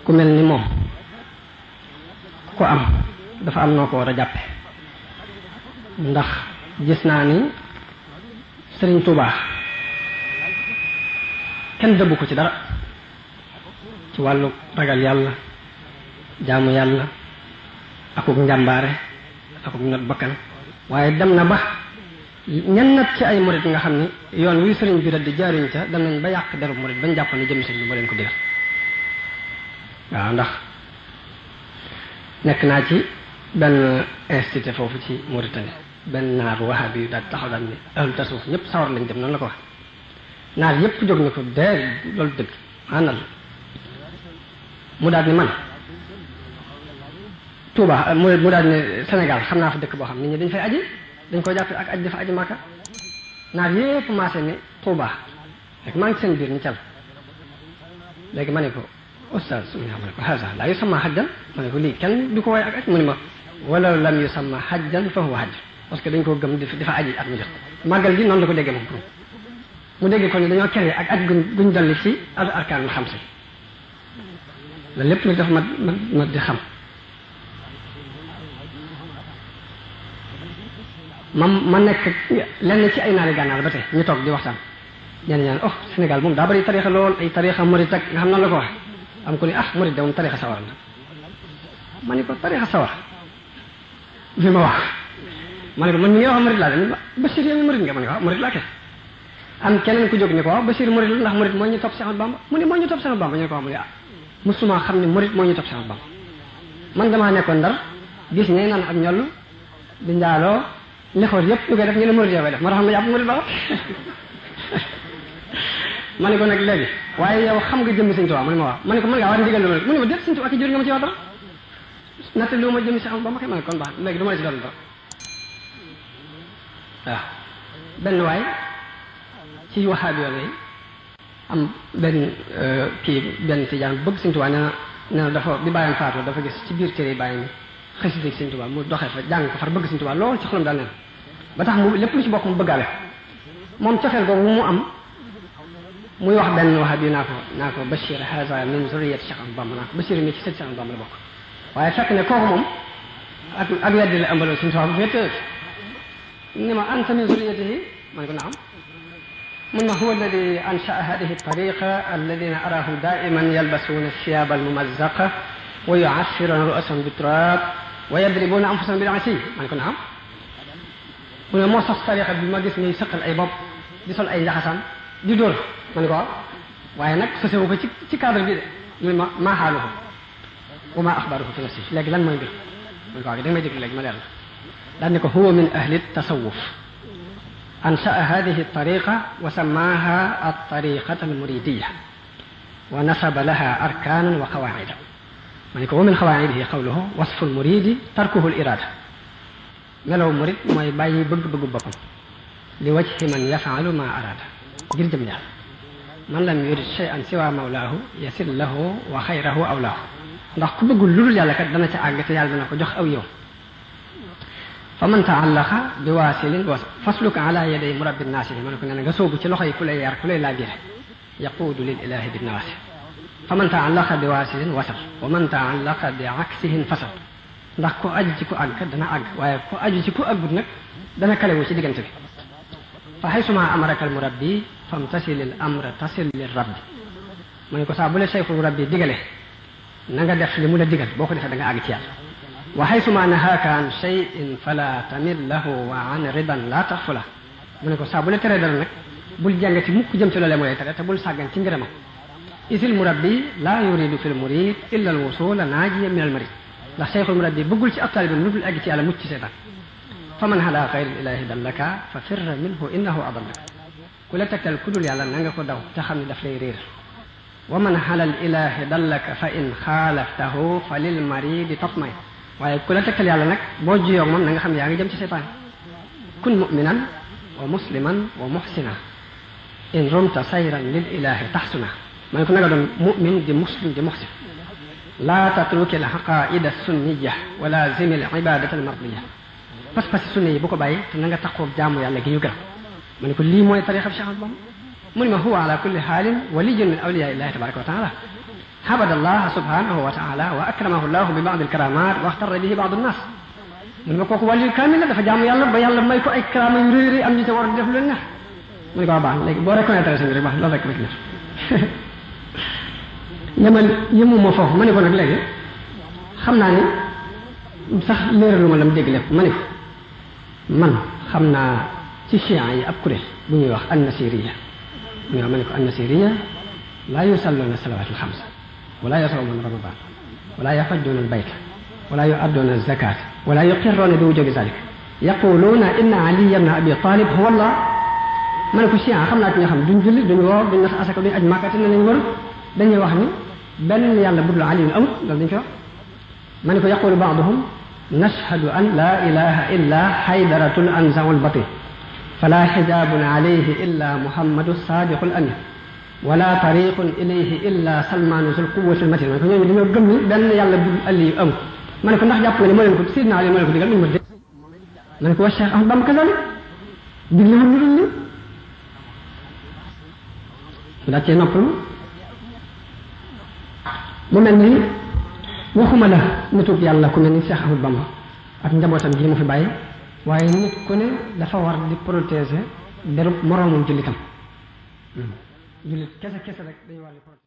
ku mel ni moom ku am dafa am noo ko war a jàppe ndax gis naa ni Sëriñ Tuubaa kenn dëbbu ko ci dara ci wàllu ragal yàlla jaamu yàlla akuk njàmbaare akuk not bakkan waaye dem na ba ñennat ci ay murit nga xam ni yoon wi sëriñ bi di jaariñ ca dem nañ ba yàq deru murit bañ jàpp ne jëm sëriñ bi moo leen ko digal waaw ndax nekk naa ci benn institut foofu ci Mauritanie benn naar wahabi yu daal taxaw daal ni ahlu tasawuf ñëpp sawar lañ dem noonu la ko wax naar yëpp jóg ni ko dee loolu dëgg àndal mu daal ni man Touba mu daal ni Sénégal xam naa fa dëkk boo xam nit ñi dañ fay aji dañ ko jàppe ak aj dafa aji Màkka naar yëpp maase ni Touba rek maa ngi seen biir ni cal léegi ma ne ko oustaz mu ne ma ne ko haza laa yusamma hajjan ma ne ko lii kenn du ko woy ak aj mu ne ma wala lam yusamma hajjan fa huwa hajj parce que dañ koo gëm dafa aji at mu jot màggal gi noonu la ko déggee moom mu dégg ko ni dañoo créé ak aj guñ dolli ci al arkaanul xamsa la lépp nag dafa ma di xam ma nekk lenn ci ay naari gànnaar ba tey ñu toog di waxtaan ñenn ñaan oh Sénégal moom daa bari tarixa lool ay tarixa murit ak nga xam noonu la ko wax am ko ni ah murit de moom tarixa sawar la ma ne ko tarixa sawar bi ma wax ma ne ko man mi ngi wax murit laa de Bachir yow mi murit nga ma ne ko waaw murit laa kay am keneen ku jóg ni ko waaw Bachir murit la ndax murit moo ñu topp Seex Ahmadu Bamba mu ne moo ñu topp Seex Ahmadu Bamba ñu ne ko waaw mu ne ah musuma xam ne murit moo ñu topp Seex Ahmadu Bamba man damaa nekkoon Ndar gis ñay naan ak ñoll di njaaloo li xool yëpp ñu koy def ñu ne murit yoo koy def moo tax ma jàpp murit ba ma ne ko nag léegi waaye yow xam nga jëmmi Sëñ Tuubaa mu ne ma waaw ma ne ko mën ngaa war ndigal lu ma mu ne ma déet Sëñ Tuubaa ki jur nga ma ci wax dara natt lu ma jëmmi Seex Ahmadu Bamba kay ma ne kon baax léegi du ma la ci doon dara waaw benn waay ci waxaab yoon yi am benn benn tijaan bëgg Sëñ Tuubaa nee na dafa bi bàyyam faatu dafa gis ci biir téere bàyyi mi xasida Sëñ Tuubaa mu doxee fa jàng ko far bëgg Sëñ Tuubaa lool ci xolam daal neen ba tax mu lépp lu ci bokk mu bëggaale moom cofeel googu mu am muy wax benn waxaab yi naa ko Bachir haza min zurriyati Cheikh Ahmadou Bamba naa ko Bachir mi ci sët Cheikh Ahmadou Bamba la bokk waaye fekk ne kooku moom ak weddi la ëmbaloon Sëñ Tuubaa bu fekk ni ma anta min zurriyatihi ma ne ko naam mun ma huwa alladi anshaa hadihi tariqa alladina arahum daiman yalbasuuna thiyaba almumazzaqa wa yu'affiruna ru'asahum biturab wa yadribuna anfusahum bil asi ma ne ko naam mu ne moo sos tariqa bi ma gis ngay sëqal ay bopp di sol ay njaxasaan di dóor ma ne ko waaw waaye nag sosewu ko ci cadre bi de mu ne ma maa xaaluhu wa maa axbaruhu fi nafsi léegi lan mooy mbir ma ne ko waaw da nga may déglu léegi ma leer la daan ne ko huwa min ahli tasawuf anshaa hadihi tariqa wa sammaha at-tariqata al-muridiyya wa nasaba laha arkanan wa qawaida ma ne ko wa min qawaidihi qawluhu wasfu al-muridi tarkuhu al-irada melaw murid mooy bàyyi bëgg-bëggu boppam li wajhi man yaf'alu ma arada ngir jëm yàlla man lam yurid shay'an siwa mawlaahu yasil lahu wa xayrahu awlaahu ndax ku bëggul lu dul yàlla kat dana ca àgg te yàlla dana ko jox aw yow fa man taallaqa bi waasilin fasluka ala yaday murabbi naasini ma ne ko nee na nga soobu ci loxo yi ku lay yar ku lay laabire yaquudu lil ilahi bi nawaasi fa man taallaqa bi waasilin wasal wa man taallaqa bi aksihin fasal ndax ku aju ci ku àgg dana àgg waaye ku aju ci ku àggut nag dana kalewu ci diggante bi fa xaysuma amaraka al murabbi famtasilil amra tasil lir rabbi ma ne ko saa bu la cheikhul murabbi digale na nga def li mu la digal boo ko defee da nga àgg ci yàlla wa xaysuma nahaaka an shay'in fala tamil lahu wa an ridan la taxfula mu ne ko saa bu la teree dara nag bul jàngati mukk jëm ci loolee mu lay tere te bul sàggan ci ngërëmam isil murabbi la yuridu fil murid illa al wusula naajiya min al marid ndax cheikhul murabbi bëggul ci ab taalibe lu dul egg ci yàlla mucc ci seetaan fa man ala xayri ilahi dallaka fa firra minhu innahu adallaka ku la tegtal ku dul yàlla na nga ko daw te xam ne daf lay réer wa man ala al ilahi dallaka fa in xaalaftahu fa lil maridi tatmay waaye ku la tegtal yàlla nag boo jiyoog moom na nga xam ne yaa ngi jëm ci seetaan kun muminan wa musliman wa muhsina in rumta sayran lil ilahi taxsuna ma ne ko na nga doon mumin di muslim di muhsin laa tatruki al aqaida sunniya wa lazimi al ibadata al mardiya pas-pasi sunne yi bu ko bàyyi te na nga taxoog jaamu yàlla gi ñu gërëm ma ne ko lii mooy tariqa bi Cheikh Ahmadou Bamba mu ne ma huwa ala kulli xaalin waliyyun min awliya illahi tabaraka wa taala habadallaha subhanahu wa taala wa akramahu llahu bi ba'd alkaramat wa axtarra bihi ba'd annas mu ne ma kooku wàllu kaamil la dafa jaamu yàlla ba yàlla may ko ay karaama yu rëy rëy am ñu ca war a def lu leen neex mu ne ko baax léegi boo reconnaître sëñ bi rek baax loolu rek rek yemal yemuma foofu ma ne ko nag léegi xam naa ni sax léeralu ma lam dégg lépp ma ne ko man xam naa ci chiites yi ab kuréel bu ñuy wax annasiriya mu ne ma ne ko annasiriya laa yusalluuna salawaatul xams wala yasawmuuna ramadan wala yahujjuuna albayta wala yu'adduuna alzakat wala yuqirruuna bi wujubi zalik yaquluuna inna aliya ibna abi talib huwa allah ma ne ko chiites xam naa ci ñoo xam duñ julli duñ woor duñ nas asaka duñ aj Makka te ne lañ war dañuy wax ni benn yàlla budul aliyun amul loolu dañ ko wax ma ne ko yaqulu ba'duhum nashhadu an la ilaha illa haydaratun anza'u al-batin fala hijabun alayhi illa muhammadu sadiqul amin wala tariqun ilayhi illa salmanu zul quwwati al-matin ma ne ko ñooñu dañoo gëm ni benn yàlla budul aliyu amul ma ne ko ndax jàpp nga ne moo leen ko sidna Ali moo leen ko digal ma dé ma ne ko wa Cheikh Ahmad Bamba kazalik digle lu dul ni daa cee noppalu mu mel ni waxuma la nitug yàlla ku mel ni Cheikh Ahmad Bamba ak njabootam gi mu fi bàyyi waaye nit ku ne dafa war di protéger derub moroomum jullitam jullit kese kese rek dañu war di protéger